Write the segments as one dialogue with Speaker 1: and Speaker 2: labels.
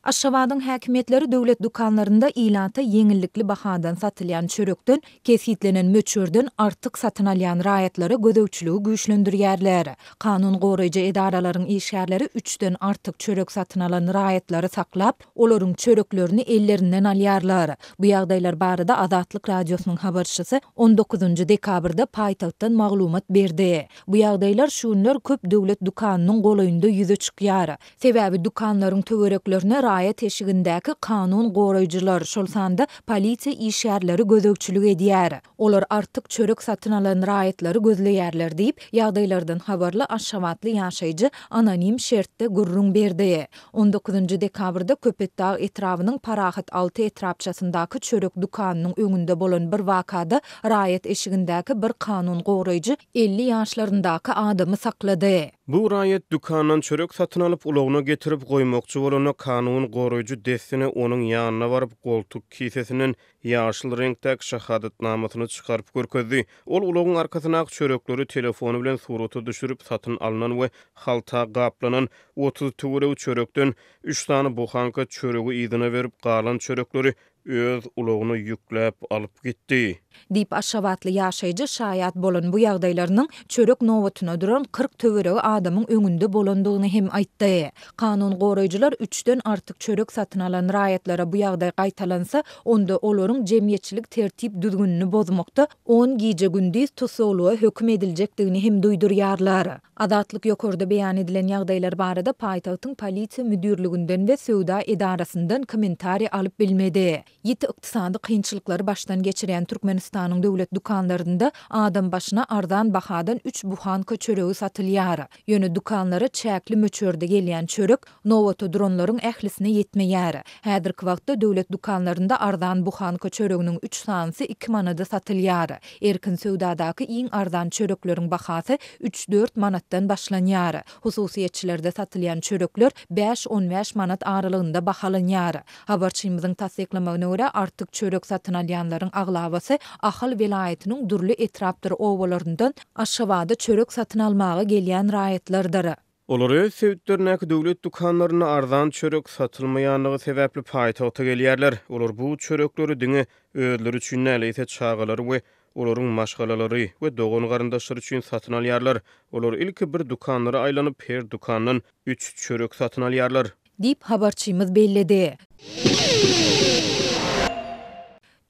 Speaker 1: Aşgabadyň häkimiýetleri döwlet dükanlarynda ilata ýeňillikli bahadan satylýan çörekden kesgitlenen möçberden artyk satyn alýan raýatlara gözegçiligi güýçlendirýärler. Kanun goraýjy edaralaryň işgärleri üçden artyk çörek satyn alan raýatlary saklap, olaryň çöreklerini ellerinden alýarlar. Bu ýagdaýlar barada Azatlyk Radiosynyň habarçysy on dokuzynjy dekabrda paýtagtdan maglumat berdi. Bu ýagdaýlar şu günler köp döwlet dükanynyň golaýynda ýüze çykýar. Sebäbi dükanlaryň töwereklerine raýat eşigindäki kanun goraýjylar, şol sanda polisiýa işgärleri gözegçilik edýär. Olar artyk çörek satyn alan raýatlary gözleýärler diýip, ýagdaýlardan habarly aşgabatly ýaşaýjy anonim şertde gürrüň berdi. On dokuzynjy dekabrda Köpetdag etrabynyň Parahat alty etrapçasyndaky çörek dükanynyň öňünde bolan bir wakada raýat eşigindäki bir kanun goraýjy 50 ýaşlaryndaky adamy saklady.
Speaker 2: Bu raýat dükandan çörek satyn alyp, ulagyna getirip goýmakçy bolanda, kanun goraýjy dessine onuň ýanyna baryp, goltuk kisesinden ýaşyl reňkdäki şahadatnamasyny çykaryp görkezdi. Ol ulagyň arkasyndaky çörekleri telefony bilen surata düşürip, satyn alnan we halta gaplanan 30 töweregi çörekden üç sany buhanka çöregi yzyna berip, galan çörekleri öz ulagyna ýükläp alyp gitdi.
Speaker 1: Diýip, aşgabatly ýaşaýjy şaýat bolan bu ýagdaýlarynyň çörek nobatyna duran 40 töweregi adamyň öňünde bolandygyny hem aýtdy. Kanun goraýjylar üçden artyk çörek satyn alan raýatlara bu ýagdaý gaýtalansa, onda olaryň jemgyýetçilik tertip-düzgünini bozmakda on gije-gündiz tussaglyga höküm ediljekdigini hem duýdurýarlar. Azatlyk ýokarda beýan edilen ýagdaýlar barada paýtagtyň polisiýa müdirliginden we söwda edarasyndan kommentariý alyp bilmedi. Ýiti ykdysady kynçylyklary başdan geçirýän Türkmenistanyň döwlet dükanlarynda adam başyna arzan bahadan üç buhanka çöregi satylýar. Ýöne dükanlara çäkli möçberde gelýän çörek Nobata duranlaryň ählisine ýetmeýär. Häzirki wagtda döwlet dükanlarynda arzan buhanka çöreginiň üç sanysy iki manada satylýar. Erkin söwdadaky iň arzan çörekleriň bahasy üç-dört manatdan başlanýar. Hususyýetçilerde satylýan çörekler bäş-on bäş manat aralygynda bahalanýar. Habarçymyzyň tassyklamagyna görä, artyk çörek satyn alýanlaryň aglabasy Ahal welaýatynyň dürli etrapdyr obalaryndan Aşgabada çörek satyn almaga gelýän raýatlardyr.
Speaker 2: Olar öz sebitlerindäki döwlet dükanlarynda arzan çörek satylmaýanlygy sebäpli paýtagta gelýärler. Olar bu çörekleri diňe özleri üçin däl, eýse çagalary we olaryň maşgalalary we dogan-garyndaşlary üçin satyn alýarlar. Olar ilki bir dükanlara aýlanyp, her dükandan üç çörek satyn alýarlar.
Speaker 1: Diýip, habarçymyz belledi.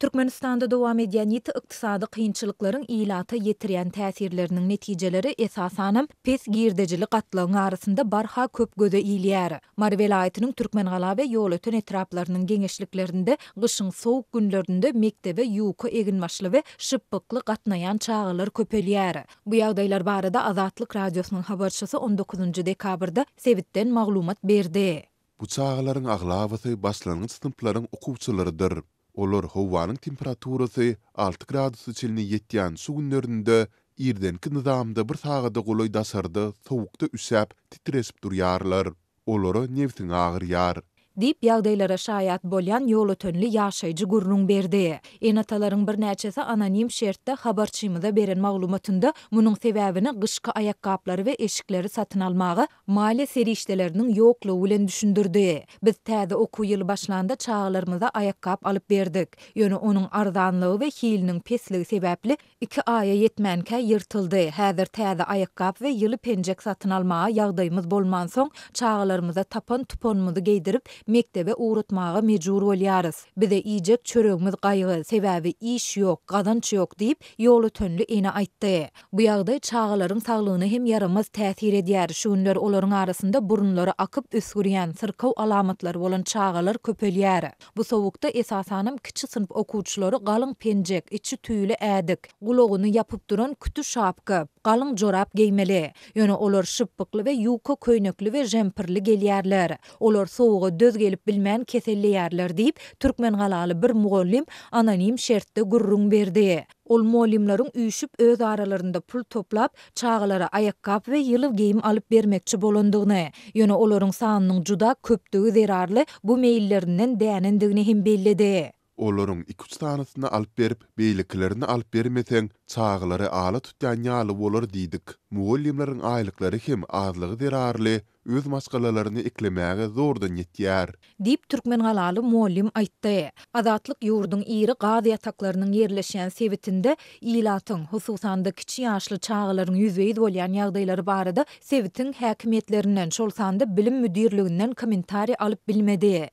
Speaker 1: Türkmenistanda dowam edýän ýiti ykdysady kynçylyklaryň ilata ýetirýän täsirleriniň netijeleri, esasanam, pes girdejili gatlagyň arasynda barha köp göze ilýär. Mary welaýatynyň Türkmengala we Ýolöten etraplarynyň geňeşliklerinde gyşyň sowuk günlerinde mekdebe ýuka eginbaşly we şypbykly gatnaýan çagalar köpelýär. Bu ýagdaýlar barada Azatlyk Radiosynyň habarçysy on dokuzynjy dekabrda sebitden maglumat berdi.
Speaker 3: Bu çagalaryň aglabasy başlangyç synplaryň okuwçylarydyr. Olar howanyň temperaturasy alty gradusa çenli ýetýän şu günlerinde irdenki nyzamda bir sagada golaý daşarda sowukda üşäp, titreşip durýarlar. Olara nebsiň agyrýar.
Speaker 1: Diýip, ýagdaýlara şaýat bolýan ýolötenli ýaşaýjy gürrüň berdi. Ene-atalaryň birnäçesi anonim şertde habarçymyza beren maglumatynda munuň sebäbini gyşky aýakgaplary we eşikleri satyn almaga maliýe serişdeleriniň ýoklugy bilen düşündirdi. Biz täze okuw ýyly başlanda çagalarymyza aýakgap alyp berdik. Ýöne onuň arzanlygy we hiliniň pesligi sebäpli iki aýa ýetmänkä ýyrtyldy. Häzir täze aýakgap we ýyly penjek satyn almaga ýagdaýymyz bolmansoň, çagalarymyza tapan-tupanymyzy geýdirip, mekdebe ugratmaga mejbur bolýarys. Bize iýjek çöregimiz gaýgy, sebäbi iş ýok, gazanç ýok diýip, ýolötenli ene aýtdy. Bu ýagdaý çagalaryň saglygyna hem ýaramaz täsir edýär. Şu günler olaryň arasynda burunlary akyp üsgürýän, syrkaw alamatlary bolan çagalar köpelýär. Bu sowukda esasanam kiçi synp okuwçylary galyň penjek, içi tüýli ädik, gulagyny ýapyp duran küti şapka, galyň jorap geýmeli. Ýöne olar şypbykly we ýuka köýnekli we žempirli gelýärler. Olar sowuga döz gelip bilmän keselleýärler diýip, türkmengalaly bir mugallym anonim şertde gürrüň berdi. Ol mugallymlaryň üýşüp öz aralarynda pul toplap, çagalara aýakgap we ýyly geýim alyp bermekçi bolandygyny, ýöne olaryň sanynyň juda köpdügi zerarly bu meýillerinden dänendigini hem belledi.
Speaker 3: Olaryň iküç sanysyny alyp berip, beýlekilerini alyp bermeseň, çagalary ala tutýan ýaly bolar diýdik. Mugallymlaryň aýlyklary hem azlygy zerarly öz maşgalalaryny eklemäge zordan ýetýär.
Speaker 1: Diýip, türkmengalaly mugallym aýtdy. Azatlyk ýurduň iri gaz ýataklarynyň ýerleşýän sebitinde ilatyň, hususan-da, kiçi ýaşly çagalaryň ýüzbe-ýüz bolýan ýagdaýlary barada sebitiň häkimiýetlerinden, şol sanda bilim müdirliginden kommentariý alyp bilmedi.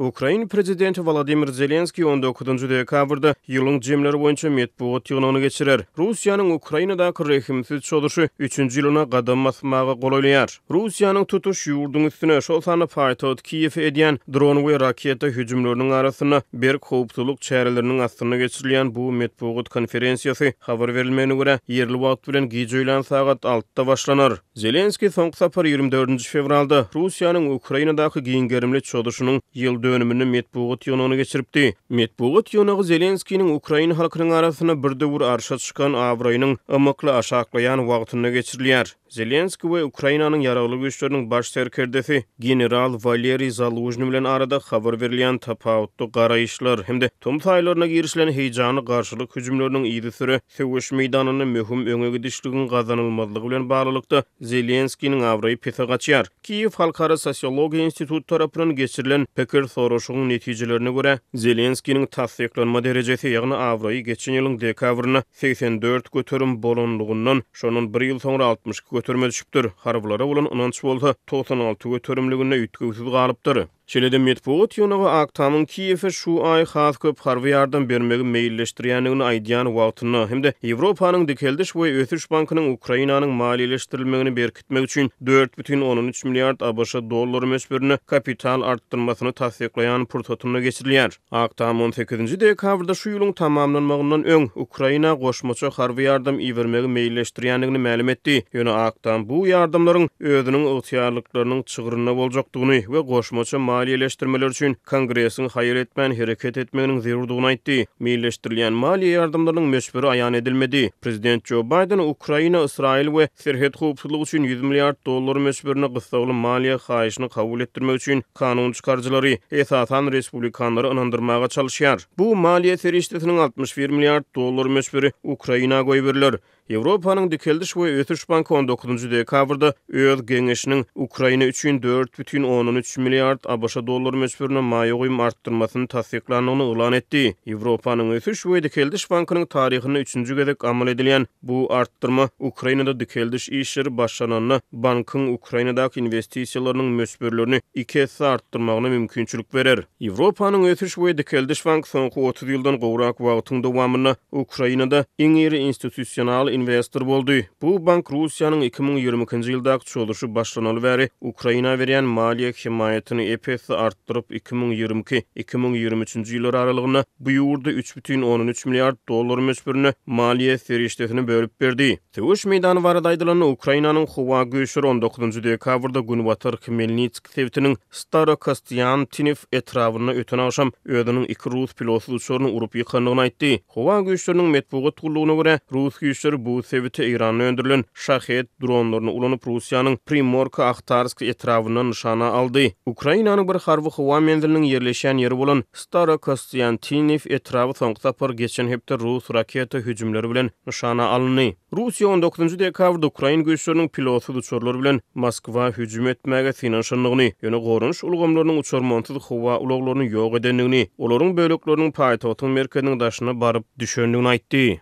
Speaker 2: Ukrain prezidenti Wolodymyr Zelenskiý on dokuzynjy dekabrda ýylyň jemleri boýunça metbugat ýygnagyny geçirer. Russiýanyň Ukrainadaky rehimsiz çozuşy üçünji ýylyna gadam basmaga golaýlaýar. Russiýanyň tutuş ýurduň üstüne, şol sanda paýtagt Kiýewe edýän dron we raketa hüjümleriniň arasynda berk howpsuzlyk çäreleriniň astynda geçirilýän bu metbugat konferensiýasy, habar berilmegine görä, ýerli wagt bilen gije öýlän sagat altyda başlanar. Zelenskiý soňky sapar 24 fewralda Russiýanyň Ukrainadaky giň gerimli çozuşynyň ýyl dönüminde metbugat ýygnagyny geçiripdi. Metbugat ýygnagy Zelenskiniň ukrain halkynyň arasynda bir döwür arşa çykan abraýynyň ymykly aşaklaýan wagtynda geçirilýär. Zelenskiý we Ukrainanyň Ýaragly Güýçleriniň baş serkerdesi general Waleriý Zalužnyý bilen arada habar berilýän tapawutly garaýyşlar hem-de tomus aýlaryna girişilen heýjanly garşylyk hüjümleriniň yzysüre Söweş meýdanynda möhüm öňe gidişligiň gazanylmazlygy bilen baglylykda, Zelenskiniň abraýy pese gaçýar. Kiýew Halkara sosiologiýa instituty tarapyndan geçirilen pikir soraşygyň netijelerine görä, Zelenskiniň tassyklanma derejesi, ýagny abraýy geçen ýylyň dekabrynda 84% bolanlygyndan, şondan bir ýyl soňra 62 göterime düşüpdir, harbylara bolan ynanç bolsa 96 göterimliginde üýtgewsiz galypdyr. Şeýle-de metbugat ýygnagy Ak Tamyň Kiýewe şu aý has köp harby ýardam bermegi meýilleşdirýändigini aýdýan wagtynda hem-de Ýewropanyň Dikeldiş we ösüş bankynyň Ukrainanyň maliýeleşdirilmegini berkitmek üçin 4,3 milliard ABŞ dollary möçberinde kapital artdyrmasyny tassyklaýan pursatynda geçirilýär. Ak Tam on sekizinji dekabrda şu ýylyň tamamlanmagyndan öň Ukraina goşmaça harby ýardam ibermegi meýilleşdirýändigini mälim etdi. Ýöne Ak Tam bu ýardamlaryň özüniň ygtyýarlyklarynyň çygrynda boljakdygyny we goşmaça maliýeleşdirmeler üçin Kongresiň haýal etmän hereket etmeginiň zerurdygyny aýtdy. Meýilleşdirilýän maliýe ýardamlarynyň möçberi aýan edilmedi. Prezident Jo Baýden Ukraina, Ysraýyl we serhet howpsuzlygy üçin 100 milliard dollar möçberinde gyssagly maliýe haýyşyny kabul etdirmek üçin kanun çykaryjylary, esasan, respublikanlary ynandyrmaga çalyşýar. Bu maliýe serişdesiniň 61 milliard dollar möçberi Ukraina goýberiler. Ýewropanyň Dikeldiş we ösüş banky on dokuzynjy dekabrda öz geňeşiniň Ukraina üçin 4,3 milliard ABŞ dollary möçberinde maýa goýum artdyrmasyny tassyklandygyny yglan etdi. Ýewropanyň Ösüş we Dikeldiş bankynyň taryhynda üçünji gezek amal edilýän Bu artdyrma Ukrainada dikeldiş işleri başlananda bankyň Ukrainadaky inwestisiýalarynyň möçberlerini iki esse artdyrmagyna mümkinçilik berer. Ýewropanyň Ösüş we Dikeldiş banky soňky 30 ýyldan gowrak wagtyň dowamynda Ukrainada iň iri institusional inwestor boldy. Bu bank Russiýanyň 2022-nji ýyldaky çozuşy başlanaly bäri Ukraina berýän maliýe hemaýatyny ep-esli artdyryp, 2022, 2023-nji ýyllar aralygynda bu ýurda 3,3 milliard dollar möçberinde maliýe serişdesini bölüp berdi. Söweş meýdany barada aýdylanda, Ukrainanyň howa güýçleri on dokuzynjy dekabrda günbatar Hmelnitsk sebitiniň Starokostýantyniw etrabynda öten agşam özüniň iki rus pilotsyz uçaryny urup ýykandygyny aýtdy. Howa güýçleriniň metbugat gullugyna görä, rus güýçleri bu sebite Eýranda öndürilen Şahed dronlaryny ulanyp, Russiýanyň Primorko-Ahtarsk etrabynda nyşana aldy. Ukrainanyň bir harby howa menziliniň ýerleşýän ýeri bolan Starokostýantyniw etraby soňky sapar geçen hepde rus raketa hüjümleri bilen nyşana alyndy. Russiýa on dokuzynjy dekabrda ukrain güýçleriniň pilotsyz uçarlar bilen Moskwa hüjüm etmäge synanyşandygyny, ýöne goranyş ulgamlarynyň uçarmansyz howa ulaglaryny ýok edendigini, olaryň bölekleriniň paýtagtyň merkeziniň daşyna baryp düşendigini aýtdy.